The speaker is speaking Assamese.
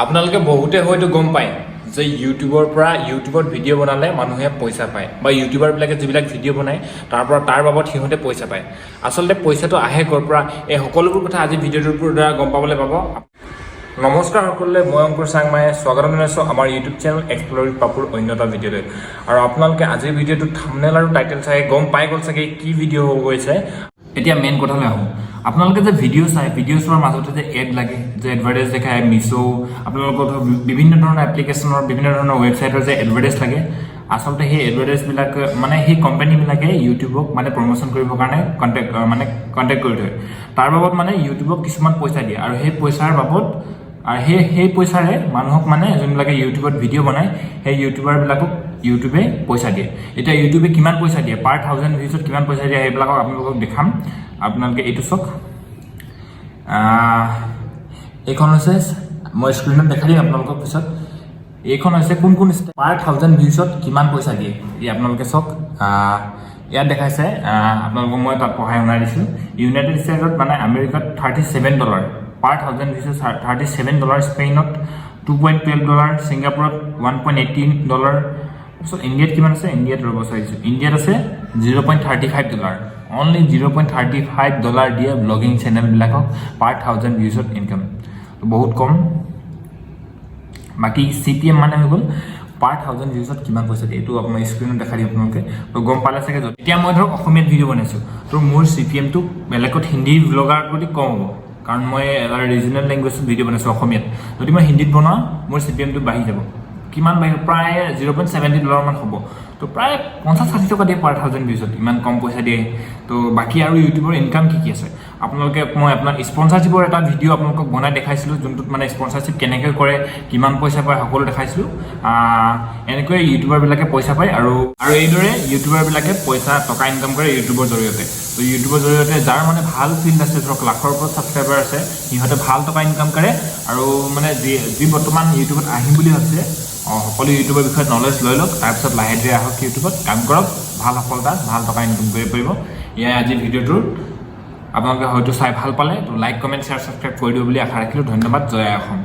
আপোনালোকে বহুতে হয়তো গম পায় যে ইউটিউবৰ পৰা, ইউটিউবত ভিডিঅ' বনালে মানুহে পইচা পায় বা ইউটিউবাৰবিলাকে যিবিলাক ভিডিঅ' বনায়, তাৰ পৰা, তাৰ বাবদ সিহঁতে পইচা পায়। আচলতে পইচাটো আহে ক'ৰ পৰা, এই সকলোবোৰ কথা আজি ভিডিঅ'টোৰ দ্বাৰা গম পাবলৈ পাব। নমস্কাৰ সকলোলৈ, মই অংকুৰ চাংমায়ে স্বাগতম জনাইছোঁ আমাৰ ইউটিউব চেনেল এক্সপ্ল'ৰ উইথ পাপুৰ অন্য এটা ভিডিঅ'লৈ। আৰু আপোনালোকে আজিৰ ভিডিঅ'টোত থামনেল আৰু টাইটেল চাই গম পাই গ'ল চাগে কি ভিডিঅ' হ'ব গৈছে। এতিয়া মেইন কথালৈ আহোঁ। আপোনালোকে যে ভিডিঅ' চাই, ভিডিঅ' চোৱাৰ মাজতে যে এড লাগে, যে এডভাৰটাইজ দেখায়, মিছ', আপোনালোকৰ ধৰক বিভিন্ন ধৰণৰ এপ্লিকেশ্যনৰ, বিভিন্ন ধৰণৰ ৱেবছাইটৰ যে এডভাৰটাইজ লাগে, আচলতে সেই এডভাৰটাইজবিলাক মানে সেই কোম্পানীবিলাকে ইউটিউবক মানে প্ৰমোশ্যন কৰিবৰ কাৰণে কণ্টেক্ট, মানে কণ্টেক্ট কৰি থয়। তাৰ বাবদ মানে ইউটিউবক কিছুমান পইচা দিয়ে আৰু সেই পইচাৰ বাবদ আৰু সেই পইচাৰে মানুহক, মানে যোনবিলাকে ইউটিউবত ভিডিঅ' বনায়, সেই ইউটিউবাৰবিলাকক ইউটিউবে পইচা দিয়ে। এতিয়া ইউটিউবে কিমান পইচা দিয়ে, পাৰ 1000 ভিউজত কিমান পইচা দিয়ে, সেইবিলাকক আপোনালোকক দেখাম। আপোনালোকে এইটো চাওক। এইখন হৈছে, মই স্ক্ৰীণত দেখাই দিম আপোনালোকক পিছত। এইখন হৈছে কোন কোন পাৰ 1000 ভিউজত কিমান পইচা দিয়ে, এই আপোনালোকে চাওক। ইয়াত দেখাইছে, আপোনালোকক মই তাত পঢ়াই শুনাই দিছোঁ। ইউনাইটেড ষ্টেটত, মানে আমেৰিকাত $37 পাৰ 1000 ভিউজত $37, স্পেইনত $2.12, ছিংগাপুৰত $1.18। তাৰপিছত ইণ্ডিয়াত কিমান আছে? ইণ্ডিয়াত, ৰ'ব, চাই দিছোঁ। ইণ্ডিয়াত আছে $0.35, only $0.35 দিয়ে ব্লগিং চেনেলবিলাকক পাৰ 1000 ভিউজত ইনকাম, বহুত কম। বাকী চিপিএম মানে হৈ গ'ল পাৰ 1000 ভিউজত কিমান পইচা দিয়ে। এইটো আপোনাৰ স্ক্ৰীণত দেখাই দিম আপোনালোকে তো গম পালে চাগে। এতিয়া মই ধৰক অসমীয়াত ভিডিঅ' বনাইছোঁ, তো মোৰ চিপিএমটো বেলেগত হিন্দী ব্লগাৰ প্ৰতি কম হ'ব, কাৰণ মই এটা ৰিজনেল লেংগুৱেজত ভিডিঅ' বনাইছোঁ অসমীয়াত। যদি মই হিন্দীত বনাওঁ, মোৰ চিপিএমটো বাঢ়ি যাব। কিমান বাঢ়িব? প্ৰায় 0.70 ডলাৰমান হ'ব। তো প্ৰায় 50-60 টকা দিয়ে পাৰ 1000 ভিউজত, ইমান কম পইচা দিয়ে। তো বাকী আৰু ইউটিউবৰ ইনকাম কি কি আছে? আপোনালোকে, মই আপোনাৰ স্পনচাৰশ্বিপৰ এটা ভিডিঅ' আপোনালোকক বনাই দেখাইছিলোঁ, যোনটোত মানে স্পনচাৰশ্বিপ কেনেকৈ কৰে, কিমান পইচা পায়, সকলো দেখাইছিলোঁ। এনেকৈ ইউটিউবাৰবিলাকে পইচা পায় আৰু আৰু এইদৰে ইউটিউবাৰবিলাকে পইচা, টকা ইনকাম কৰে ইউটিউবৰ জৰিয়তে। তো ইউটিউবৰ জৰিয়তে যাৰ মানে ভাল ফিল্ড আছে, ধৰক লাখৰ ওপৰত ছাবস্ক্ৰাইবাৰ আছে, সিহঁতে ভাল টকা ইনকাম কৰে। আৰু মানে যি যি বৰ্তমান ইউটিউবত আহিম বুলি ভাবিছে, সকলো ইউটিউবৰ বিষয়ে নলেজ লৈ লওক, তাৰপিছত লাহে ধীৰে আহক, ইউটিউবত কাম কৰক, ভাল সফলতা, ভাল টকা ইনকাম কৰিব পাৰিব। এয়াই আজি ভিডিঅ'টোৰ। আপোনালোকে হয়তো চাই ভাল পালে, তো লাইক, কমেণ্ট, শ্বেয়াৰ, ছাবস্ক্ৰাইব কৰি দিব বুলি আশা ৰাখিলোঁ। ধন্যবাদ। জয় আই অসম।